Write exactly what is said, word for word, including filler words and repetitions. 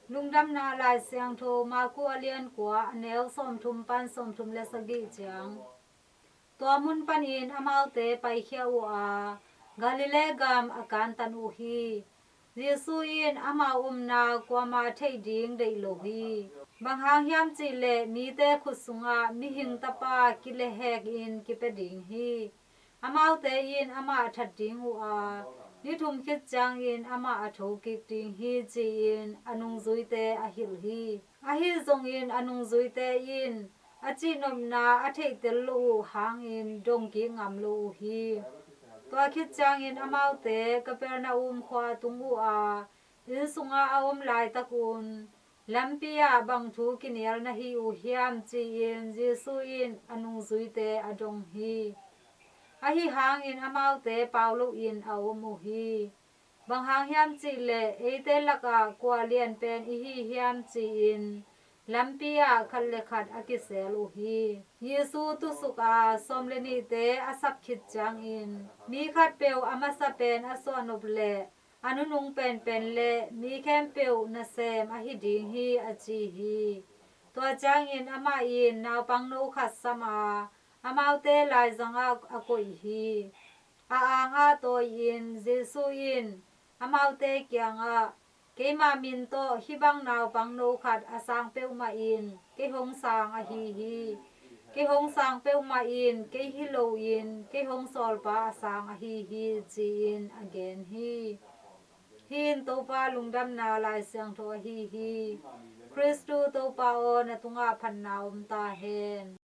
Lungdamna Lai Siangtho Marku a lian kua, a neu sawmthum pan sawmthum le sagih ciang. Tua mun panin amaute paikhia uh a, Galilee gam a kantan uh hi. Jesu in amau omna kuamah theih ding deih lo hi. Bang hang hiam cih leh mite khut sungah Mihing Tapa kilehekin kipia ding hi. Amaute in amah that ding uh a, ni thum khit ciangin amah a thokik ding hi, ci-in a nungzuite a hilh hi. Ahi zongin a nungzuite in a cihnopna a theihtel loh uh hangin dongkik ngam lo uh hi. Tua khit ciangin amaute Capernaum khua a tung uh a, inn sungah a om laitakun, lampi ah bang thu kinial na hi uh hiam, ci-in Jesu in a nungzuite a dong hi. Ahi hangin amaute pau loin a om uh hi. Bang hang hiam cih leh eite lakah kua lian pen i hi hiam, ci-in lampi ah khat le khat a kisel uh hi. Jesu tusuk a sawm le nihte a sap khit ciangin, mi khatpeuh a masa pen a suahnop leh a nunung penpen le mi khempeuh nasem ahi ding hi, a ci hi. Tua ciangin amah in naupangno khat sam a, amaute laizang ah a koih hi. A angah tawi-in Jesu in amaute kiangah, "Keima min tawh hih bang naupangno khat a sang peuhmah in kei hong sang ahi hi. Kei hong sang peuhmah in kei hi loin kei hong sawlpa a sang ahi hi," ci-in a gen hi. Hih in Topa lungdamna Lai Siangtho ahi hi. Khristu Topa aw, na tungah phatna om ta hen.